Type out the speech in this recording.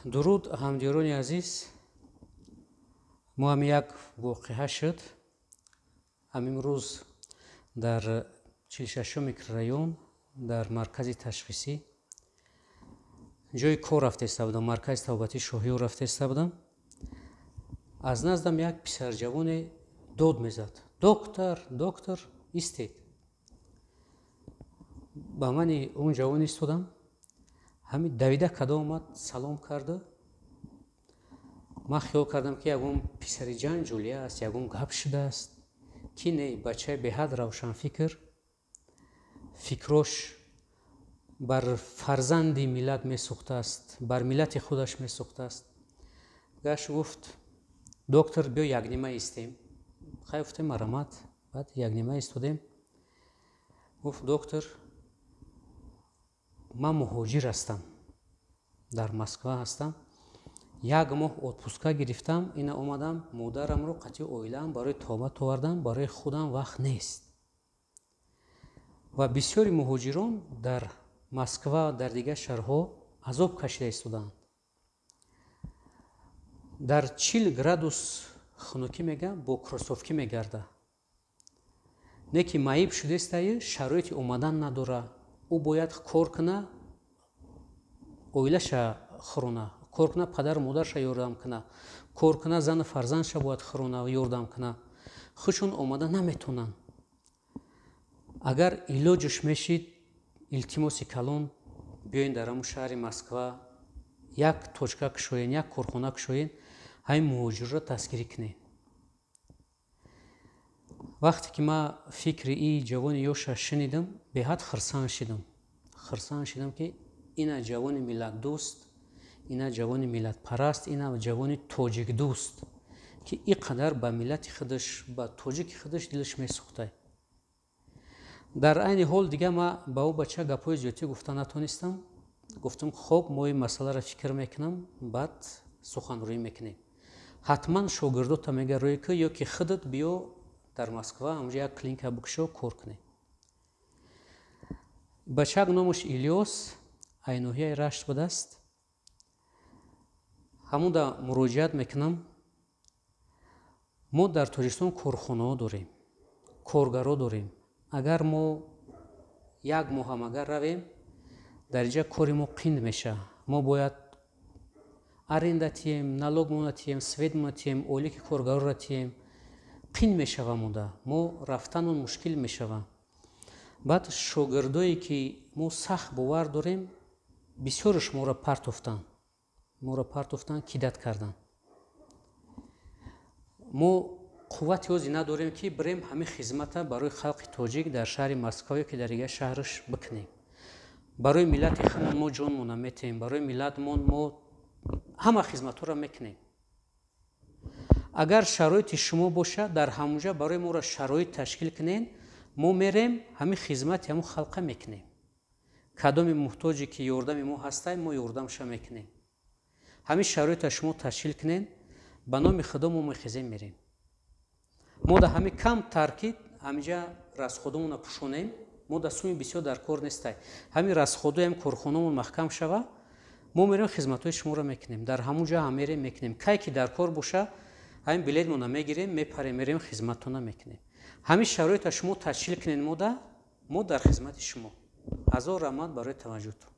Дуруд, ҳамдиёрони азиз. Мо ҳам як воқеа шуд. Ҳамин рӯз дар 46 микрорайон, дар маркази ташхисӣ ҷои кор рафта иста будам, маркази табобатии Шоҳиёр рафта иста будам. Аз наздам як писарҷавоне дод мезад: «Доктор, доктор, истед!» Ба мани он ҷавон истодам. Ҳамин давида када омад, салом карду. Ман хиёл кардам, ки ягон писари ҷанҷолия аст, ягон гап шудааст, ки не, бачаи беҳад равшанфикр, фикрош бар фарзанди миллат месӯхтааст, бар миллати худаш месӯхтааст. Гашт, гуфт: «Доктор, биё, якнима истем». Хай, гуфтем, марамат. Баъд якнима истодем. Гуфт: «Доктор, ман муҳоҷир ҳастам, дар Москва ҳастам, як моҳ отпуска гирифтам, ина омадам, модарамро қатъи оилаам барои табобат овардам, барои худам вақт нест». Ва бисёри муҳоҷирон дар Москва, дар дигар шаҳрҳо азоб кашида истодаанд дар 40 градус хунукӣ, мега, бо кроссовки мегарда, не ки маиб шудестаю, шароити омадан надора. Ӯ бояд кор куна, оилаша хӯрона, кор куна, падару модарша ёрдам куна, кор куна, зану фарзандша бояд хӯрона, ёрдам куна. Худшон омада наметонанд. Агар илоҷаш мешид, илтимоси калон, биёен, дар ҳамун шаҳри Москва як точка кушоен, як корхона кушоен, ҳамин муҳоҷирро дастгирӣ кунед. Вақте ки ман фикри и ҷавони ёша шунидам, беҳад хурсанд шидам. Хурсанд шидам, ки ина ҷавони миллатдӯст, ина ҷавони миллатпараст, ина ҷавони тоҷикдӯст, ки ин қадар ба миллати худаш, ба тоҷики худаш дилаш месӯхтай. Дар айни ҳол дига ман ба ӯ бача гапҳои зиёдтӣ гуфта натонистам. Гуфтам: «Хоб, мо ин масъаларо фикр мекунам, баъд суханрӯӣ мекунем. Ҳатман шогирдота мега рӯй ки ё ки худат биё дар Москва, ҳамҷо як клиника бикушо, кор кунем». Бачак номаш Илёс, ай ноҳияи Рашт будааст. Ҳамунда муроҷиат мекунам. Мо дар Тоҷикистон корхонаҳо дорем, коргаро дорем. Агар мо як моҳам агар равем, дар инҷа кори мо қинд мешавад. Мо бояд аренда тием, налогмона тием, светмона тием, ойлики коргароро тием. Қин мешава монда, мо рафтанон мушкил мешава. Баъд шогирдое, ки мо сахт бовар дорем, бисёраш моро партофтанд, моро партофтанд, кидать карданд. Мо қуввати ози надорем, ки бирем, ҳамин хизмата барои халқи тоҷик дар шаҳри Москва ё ки дар дигар шаҳраш бикунем. Барои миллати худмон мо ҷонмона метаҳем, барои миллатмон мо ҳама хизматҳоро мекунем. Агар шароити шумо бошад, дар ҳамунҷа барои моро шароит ташкил кунен, мо мерем, ҳамин хизмати ҳамун халқа мекунем. Кадоми муҳтоҷе ки ёрдами мо ҳастай, мо ёрдамша мекунем. Ҳамин шароита шумо ташкил кунен, ба номи Худо мо мехезем, мерем. Мо да ҳамин кам таркид ҳаминҷа расходомона пӯшонем. Мо да суми бисёр дар кор нестай. Ҳамин расходоям корхонамон маҳкам шава, мо мерем, хизматҳои шуморо мекунем. Дар ҳамун ҷо ҳам мерем, мекунем. Кай ки дар кор боша, ҳамин билетмона мегирем, мепарем, мерем, хизматтона мекунем. Ҳамин шароита шумо ташкил кунед, мода мо дар хизмати шумо. Ҳазор раҳмат барои таваҷҷӯҳтон.